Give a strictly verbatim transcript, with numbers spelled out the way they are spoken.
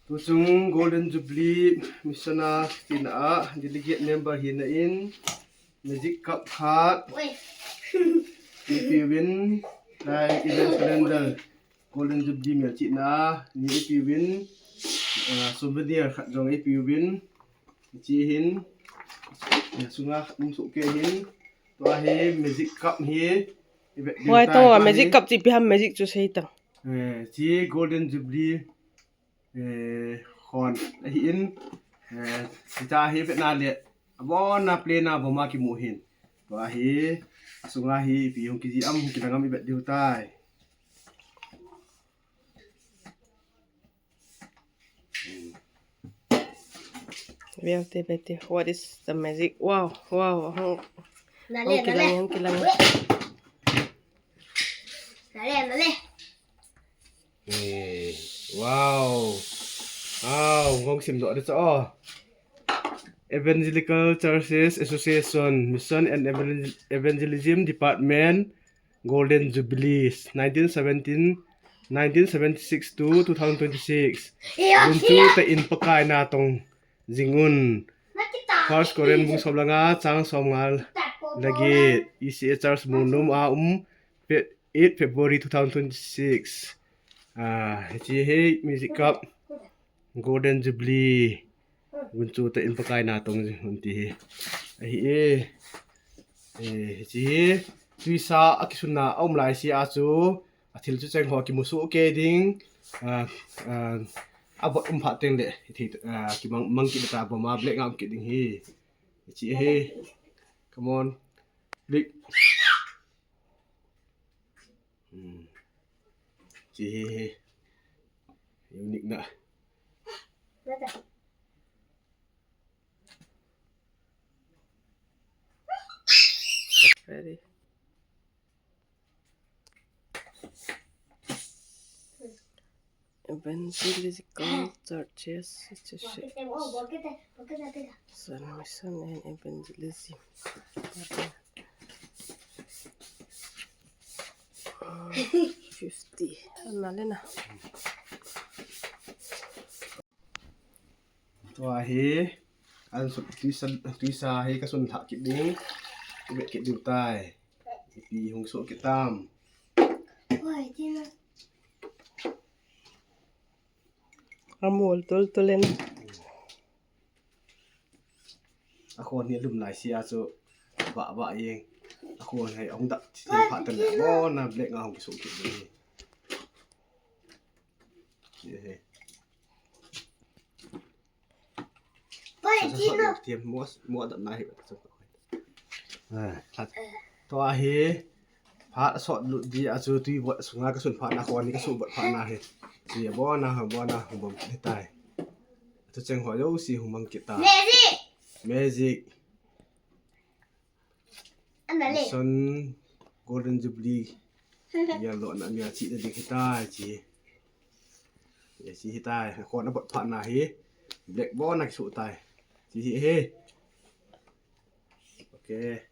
Tuchung Golden Jubilee Mission a tina a delegate member hina in magic cup khat, pi uvin, lai event calendar, Golden Jubilee melchihna ni pi uvin, ah, souvenir khat jong pi uvin, chi hin, ah, sunga khat um soh kei hin, tua hi magic cup hi, i vet ding. Wai tai, tong a tua magic hi cup chi pi ham, magic chu sei tang. Eh, chi Golden Jubilee, eh, khon ahi in, eh, hicha hi vetna le, abon a play na boma kimu hin. Tua hi, asunga hi, pi hung kiji am, hung kilang am i vet diu tai. Vel te, vel te. What is the magic? Wow, wow. Hung, nale, hung kilang, nale, hung kilang. Nale, nale. Eh, wow. Wow, hung sim doh de cha o. Evangelical Churches Association, Mission and Evangel-, Evangelism Department, Golden Jubilees, nineteen seventeen, nineteen seventy-six to two thousand twenty-six. Gunchu te in Pakai natong jingun. First Corinth bung som le nga chang som nga le get. E C A Church Mungnum a um, fe-, eight February two thousand twenty-six. Ah, hiche hi music cup, Golden Jubilee. Gunchu te in Pakai natong jingun ti hi. Ahi e. Eh, hiche hi, tuisa a kisunna a um lai si a chu, a thil chu cheng ho kimu soh kei ding, ah, ah, a bot um phat teng le, hiche, ah, kimang, mang kit ta boma black nga um kit ding hi. Hiche hi, come on, click. Hmm. Hiche hi, hi. Unique na. Ready. Evangelical Churches, Mission and Evangelism. Ah, fifty. Ana le na. Tua hi, an sun, tuisa, tuisa hi ka sun thah kit ding, i vet kit diu tai. Ipi hung soh kit tam. Amol tul tul in. A khon hi lum lai si a chu, ba, ba yeng. A khon hi hung dak thei phat tan le, bona black nga hung kisoh kit ding hi. Ye he. Sa, sa, sa, sa, tiam, mo, mo, dam na hi, sa, sa, sa. Ah, that. Tua hi, phat a sot lut di, a chu tui bot sunga ka sun phat na, khon ni ka sun bot phat na hi. Si, bona, bona, hung bom kit tai. Chu cheng ho jouse hung mang kit ta. Magic. Magic. Ana le. Mission Golden Jubilee. Yellow na mi a chi na ding hitai chi. Ye chi hitai. Khon a bot phat na hi. Black bona kisoh tai. Chi hi hi. Okay.